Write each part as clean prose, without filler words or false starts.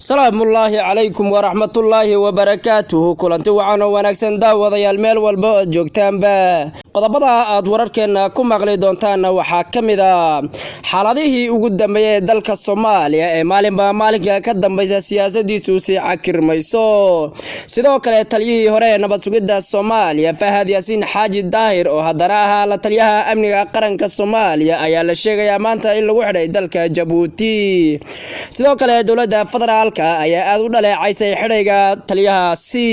Salaamullaahi calaykum waraxmatullaahi wabarakaatuhu. Kulanti wacan oo wanaagsan, daawadayaal, meel walba ood joogtaanba. Qodobada aad wararkeenna ku maqli doontaanna waxaa ka mid a xaaladihii ugu dambeeyay ee dalka Soomaaliya ee maalinba maalinka ka dambaysa siyaasadiisu sii cakirmayso. Sidoo kale, taliyihii hore ee nabad sugidda Soomaaliya, Fahad Yaasiin Xaaji Daahir, oo haddana ahaa la taliyaha amniga qaranka Soomaaliya, ayaa la sheegayaa maanta in lagu xidhay dalka Jabuuti. Sidoo kale, dowladda federaalka ayaa aada u dhaleecaysay xidhayga taliyahaasi.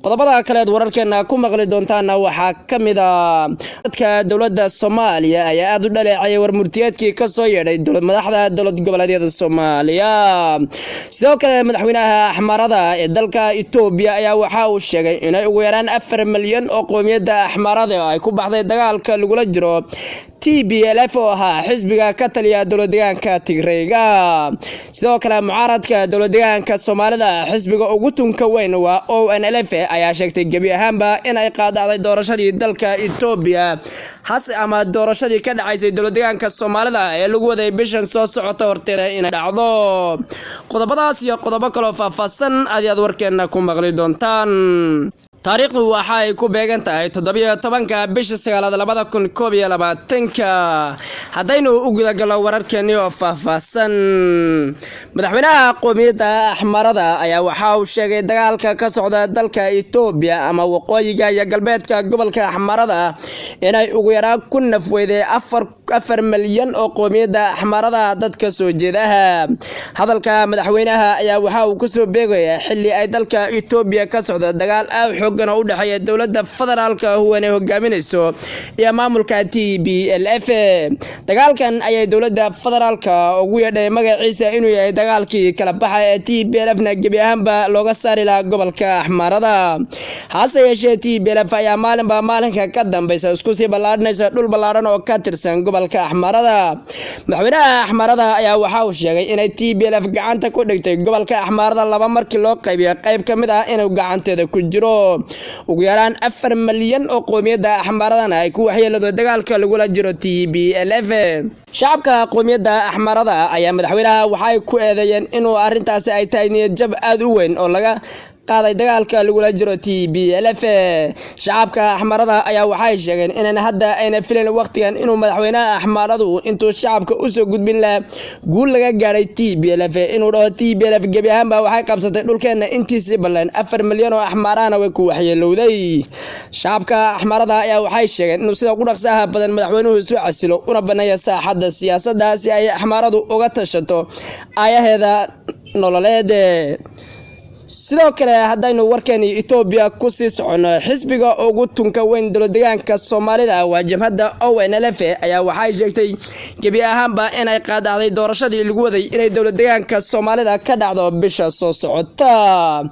Qodobada kaleed wararkeena ku maqli doontaana waxaa ka mid a dadka dowladda Soomaaliya ayaa aada u dhaleecayay warmurtiyeedkii kasoo yeedhay madaxda dowlad goboleedyada Soomaaliya. Sidoo kale, madaxweynaha Axmarada ee dalka Itoobiya ayaa waxa uu sheegay inay ugu yaraan 4 milyan oo qoomiyadda Axmarada ay ku baxday dagaalka lagula jiro TPLF, oo ahaa xisbiga ka taliya dowlad deegaanka Tigreyga. Sidoo kale, mucaaradka dowlad deegaanka Soomaalida, xisbiga ugu tunka weyn waa ONLF, ayaa sheegtay gebi ahaanba in ay qaadacday doorashadii dalka Itoobiya has ama doorashadii ka dhacaysay dowlad deegaanka Soomaalida ee lagu waday bishan soo socota horteeda inay dhacdo. Qodobadaas iyo qodobo kaloo faahfaahsan ayaad warkeena ku maqli doontaan. Taariikhdu waxa ay ku beegan tahay 17-ka bisha sagaalaad 2021-ka. Haddaynu u gudagallo wararkeenii oo faahfaahsan, madaxweynaha qoomiyadda Axmarada ayaa waxa uu sheegay dagaalka ka socda dalka Itoobiya ama waqooyiga iyo galbeedka gobolka Axmarada inay ugu yaraan ku nafweyday 4 milyan oo qoomiyadda Axmarada dadka soo jeedaha. Hadalka madaxweynaha ayaa waxa uu kusoo beegayaa xilli ay dalka Itoobiya ka socdo dagaal aad xoogan oo u dhexeeya dowladda federaalka huwan ay hogaaminayso iyo maamulka TPLF. Dagaalkan ayay dowladda federaalka ugu yeedhay magaciisa inuu yahay dagaalkii kala baxa ee TPLF na gebi ahaanba looga saari lahaa gobolka Axmaarada. Hase yeeshee, TPLF ayaa maalinba maalinka ka dambeysa isku sii ballaadhinaysa dhul ballaadhan oo ka tirsan gobolka Axmaarada. Madaxweynaha Axmaarada ayaa waxa uu sheegay inay TPLF gacanta ku dhigtay gobolka Axmaarada, laba markii loo qaybiyo qayb ka mid ah inuu gacanteeda ku jiro, ugu yaraan 4 malyan oo qoomiyadda Axmaaradana ay ku waxyeelado dagaalka lagula jiro TPLF. Shacabka qoomiyadda Axmaarada ayaa madaxweynaha waxay ku eedeeyeen inuu arrintaasi ay tahay niyad jab aada u weyn oo laga qaaday dagaalka lagula jiro TPLF. Shacabka Axmarada ayaa waxay sheegeen inan hadda ayna filayn waqtigan inuu madaxweynaha Axmaradu intuu shacabka usoo gudbin lahaa guul laga gaadhay TPLF, inuu dhaho TPLF gebi ahaanba waxay qabsatay dhulkeena intiisii balleen, 4 milyan oo Axmaarahana way ku waxyeelowday. Shacabka Axmarada ayaa waxay sheegeen inuu sida ugu dhaqsaha badan madaxweynuhu isu casilo una baneeya saaxadda siyaasadda si ay Axmaradu uga tashato aayaheeda nololeed. Sidoo kale, haddaynu warkeeni Itoobiya kusii soconno, xisbiga ugu tunka weyn dowladdeegaanka Soomaalida, waa jabhadda ONLF, ayaa waxay sheegtay gebi ahaanba inay qaadacday doorashadii lagu waday inay dowladdeegaanka Soomaalida ka dhacdo bisha soo socota.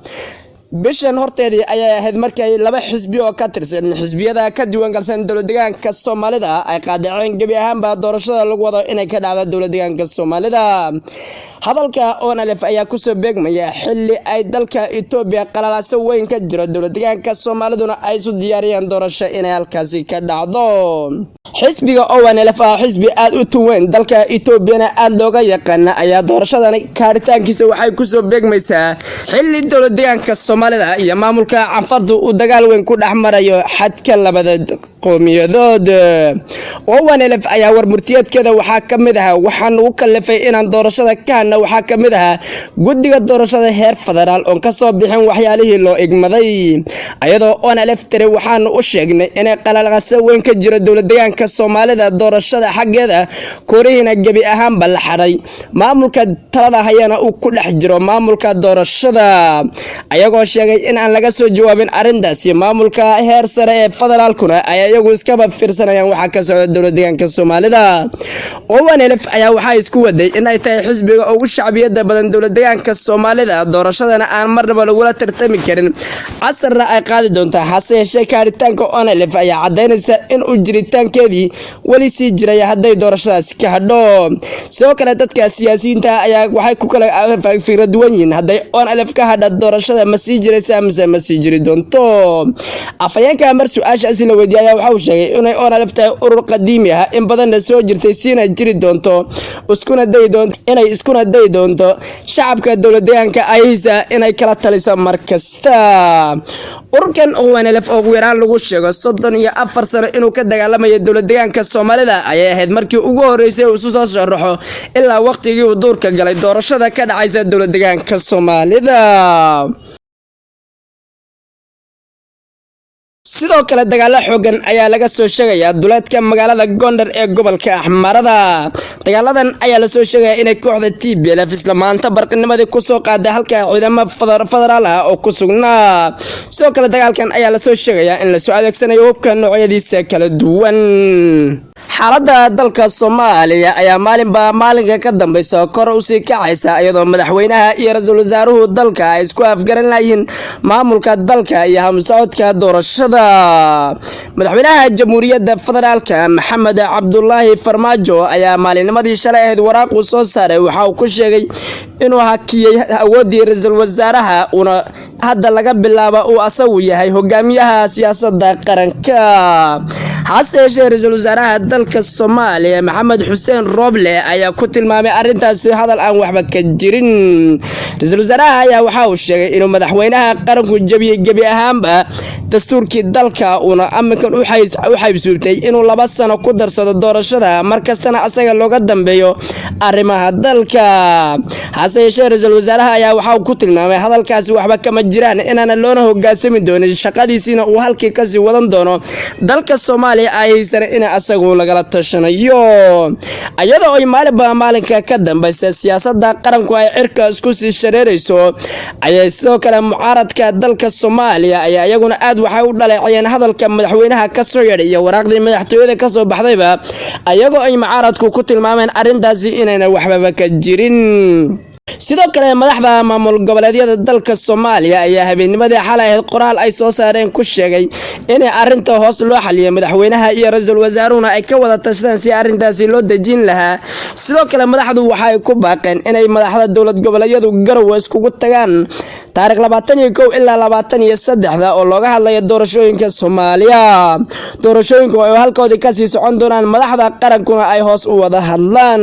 Bishan horteedii ayay ahayd markay laba xisbi oo ka tirsan xisbiyada ka diiwaangalsan dowladdeegaanka Soomaalida ay qaadaceen gebi ahaanba doorashada lagu wado inay ka dhacdo dowladdeegaanka Soomaalida. Hadalka ONLF ayaa kusoo beegmaya xilli ay dalka Itoobiya qalalaaso weyn ka jiro, dowladdeegaanka Soomaaliduna ay isu diyaariyeen doorasho inay halkaasi ka dhacdo. Xisbiga ONLF ah, xisbi aada u tun weyn, dalka Etoobiyana aada looga yaqaana, ayaa doorashadan kaaritaankiisa waxay kusoo beegmaysaa xilli dowlad deegaanka Soomaalida iyo maamulka Canfartu uu dagaal weyn ku dhex marayo xadka labada qowmiyadood. ONLF ayaa warmurtiyeedkeeda waxaa ka mid ahaa: "Waxaan ugu kalifay inaan doorashada ka hadna waxaa ka mid ahaa guddiga doorashada heer federaal oon kasoo bixin waxyaalihii loo igmaday." Ayadoo ONLF tiri: "Waxaanu u sheegnay inay qalalqaso weyn ka jiro dowlad deegaanka Soomaalida doorashada xaggeeda, korihiina gebi ahaanba la xadhay, maamulka talada hayana uu ku dhex jiro maamulka doorashada." Ayagoo sheegay in aan laga soo jawaabin arrintaasi, maamulka heer sare ee federaalkuna ay iyagu iskaba fiirsanayaan waxaa ka socda dowlad deegaanka Soomaalida. ONLF ayaa waxaa isku waday in ay tahay xisbiga ugu shacbiyada badan dowlad deegaanka Soomaalida, doorashadana aan marnaba lagula tartami karin, casarna ay qaadi doontaa. Hase yeeshee, kaaritaanka ONLF ayaa cadaynaysa in uu jiritaankeedii weli sii jiray hadday doorashadaasi ka hadho. Sidoo kale, dadka siyaasiyiinta ayaa waxay ku kala fikrad duwan yihiin: hadday ONLF ka hadha doorashada, ma sii sii jiraysaa mise ma sii jiri doonto. Afhayeenka mar su-aashaasi la weydiiyay ayaa waxa uu sheegay inay ONLF tahay urur qadiimi ah, in badanna soo jirtay, siina jiri doonto, iskuna dayi doonto inay iskuna dayi doonto shacabka dowlad deegaanka aysa inay kala taliso mar kasta. Ururkan ONLF oo ugu yaraan lagu sheego 34 sano inuu ka dagaalamayo dowlad deegaanka Soomaalida ayay ahayd markii ugu horeysay uu isu soo sharaxo ilaa waqtigii uu duurka galay doorashada ka dhacaysa dowlad deegaanka Soomaalida. Sidoo kale dagaalo xoogan ayaa laga soo sheegayaa duleedka magaalada Gondar ee gobolka Axmarada. Dagaaladan ayaa lasoo sheegaya inay kooxda TPLF isla maanta barqinimadii kusoo qaaday halka ciidamo federaal ah oo ku sugnaa. Sidoo kale dagaalkan ayaa lasoo sheegayaa in lasoo adeegsanayo hubka noocyadiisa kala duwan. Xaaladda dalka Soomaaliya ayaa maalinba maalinka ka dambeysa kor usii kacaysa, iyadoo madaxweynaha iyo ra-iisul wasaaruhu dalka ay isku afgaran layihiin maamulka dalka iyo hamsocodka doorashada. Madaxweynaha Jamhuuriyadda Federaalka Maxamed Cabdulaahi Farmaajo ayaa maalinimadii shalay ahayd waraaquu soo saaray waxa uu ku sheegay inuu hakiyey awooddii ra-iisul wasaaraha, uuna hadda laga bilaabo uu asagu yahay hogaamiyaha siyaasadda qaranka. Hase yeeshee ra-iisul wasaaraha dalka Soomaaliya Maxamed Xuseen Roble ayaa ku tilmaamay arrintaasi hadal aan waxba ka jirin. Ra-iisul wasaaraha ayaa waxa uu sheegay inuu madaxweynaha qaranku jebiyey gebi ahaanba dastuurkii dalka, uuna aminkan u xaybsuubtay inuu 2 sano ku darsado doorashada, markastana asaga looga dambeeyo arrimaha dalka. Hase yeeshee ra-iisul wasaaraha ayaa waxa uu ku tilmaamay hadalkaasi waxba kama jiraan, inaana loona hogaansami doonin, shaqadiisiina uu halkii kasii wadan doono, dalka Soomaaliya ay haysana in asagu lagala tashanayo. Iyadoo ay maalinba maalinka ka dambeysa siyaasadda qaranku ay cirka isku sii shareerayso, ayay sidoo kale mucaaradka dalka Soomaaliya ayaa iyaguna aad waxay u dhaleecayeen hadalka madaxweynaha kasoo yeedhay iyo waraaqdii madaxtooyada kasoo baxdayba, ayagoo ay mucaaradku ku tilmaameen arrintaasi inayna waxbaba ka jirin. Sidoo kale madaxda maamul goboleedyada dalka Soomaaliya ayaa habeennimadii xalay ahayd qoraal ay soo saareen ku sheegay inay arrinta hoos loo xaliyay, madaxweynaha iyo ra-iisul wasaaruhuna ay ka wada tashadeen si arrintaasi loo dejin lahaa. Sidoo kale madaxdu waxay ku baaqeen inay madaxda dowlad goboleedyadu Garowe iskugu tagaan taariikh 21 ilaa 23 oo looga hadlayo doorashooyinka Soomaaliya. Doorashooyinku ay halkoodii kasii socon doonaan, madaxda qarankuna ay hoos u wada hadlaan.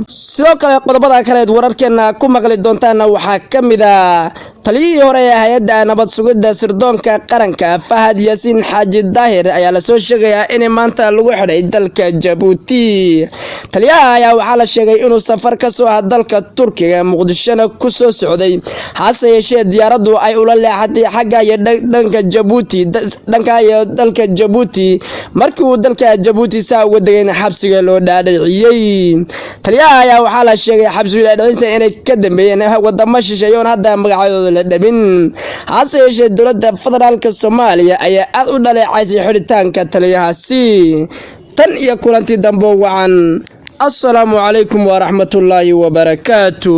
Sidoo kale qodobada kaleed wararkeena ku maqli doontaana waxaa ka mid ah taliyihii hore ee hay-adda nabad sugidda sirdoonka qaranka Fahad Yaasiin Xaaji Daahir ayaa lasoo sheegayaa in maanta lagu xidhay dalka Jabuuti. Taliyaha ayaa waxaa la sheegay inuu safar ka soo aha dalka Turkiga, Muqdishona ku soo socday, hase yeeshee diyaaraddu ay ula leexatay xagga iyo dhanka Jabuuti, dhanka iyo dalka Jabuuti. Markii uu dalka Jabuuti saa uga degayna xabsiga loo dhaadhiciyey. Taliyaha ayaa waxaa la sheegay xabsiga dhaadhicinta inay ka dambeeyeen wadamo shisheeyoon hadda magacyadooda la dhabin. Hase yeeshee dowladda federaalka Soomaaliya ayaa aad u dhaleecaysay xidhitaanka taliyahaasi. Tan iyo kulanti dambo wacan, assalaamu calaykum waraxmatullaahi wabarakaatu.